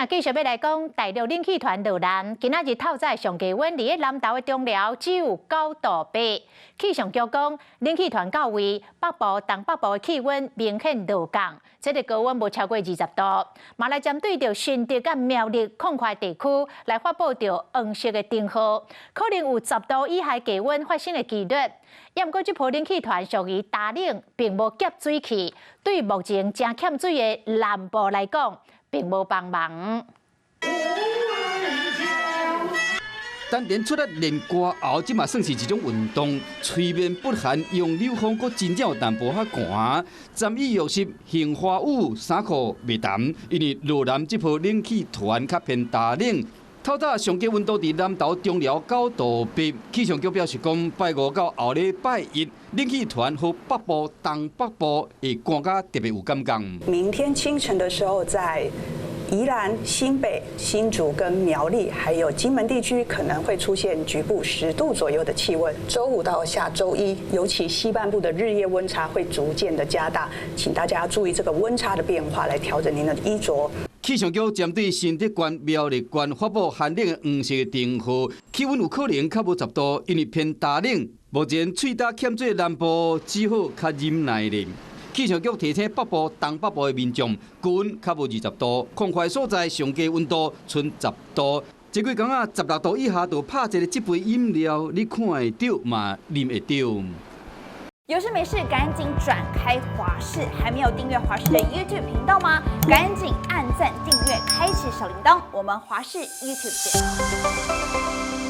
咱繼續欲來講，大陸冷氣團落南，今仔日透早上低溫，佇咧南投的中寮只有9度8。氣象局講，冷氣團到位，北部、東北部的氣溫明顯落降，這个高溫無超過20度。嘛來針對著新竹佮苗栗礦塊地區來發布著黃色的燈號，可能有10度以下低溫發生的幾率。毋過這波冷氣團屬於乾冷，並無夾水汽，對目前誠欠水的南部來講，並無幫忙。單單出來練歌喉，這嘛算是一種運動。催眠不寒，楊柳風閣真正有淡薄仔寒。沾衣欲濕，杏花雨，衫褲袂澹，因為落南這波冷氣團較偏乾冷。透早上低溫度佇南投中寮9度8，氣象局表示講，拜五到後禮拜一，冷氣團予北部、東北部會寒甲特別有感覺。明天清晨的時候，在宜蘭、新北、新竹跟苗栗，還有金門地區可能會出現局部10度左右的氣溫。週五到下週一，尤其西半部的日夜溫差會逐漸的加大，請大家注意這個溫差的變化，來調整您的衣着。氣象局針對新竹縣、苗栗縣發布寒冷的黃色燈號，氣溫有可能較無10度，因為偏乾冷。目前喙焦欠水的南部只好較忍耐咧。氣象局提醒北部、東北部的民眾，高溫較無20度，曠塊所在上低溫度賰10度。這幾工仔，16度以下就拍一个這杯飲料，你看會著嘛啉會著。有事沒事趕緊轉開華視，還沒有訂閱華視的 YouTube 頻道嗎？趕緊按讚訂閱，開啟小鈴鐺。我們華視 YouTube 見。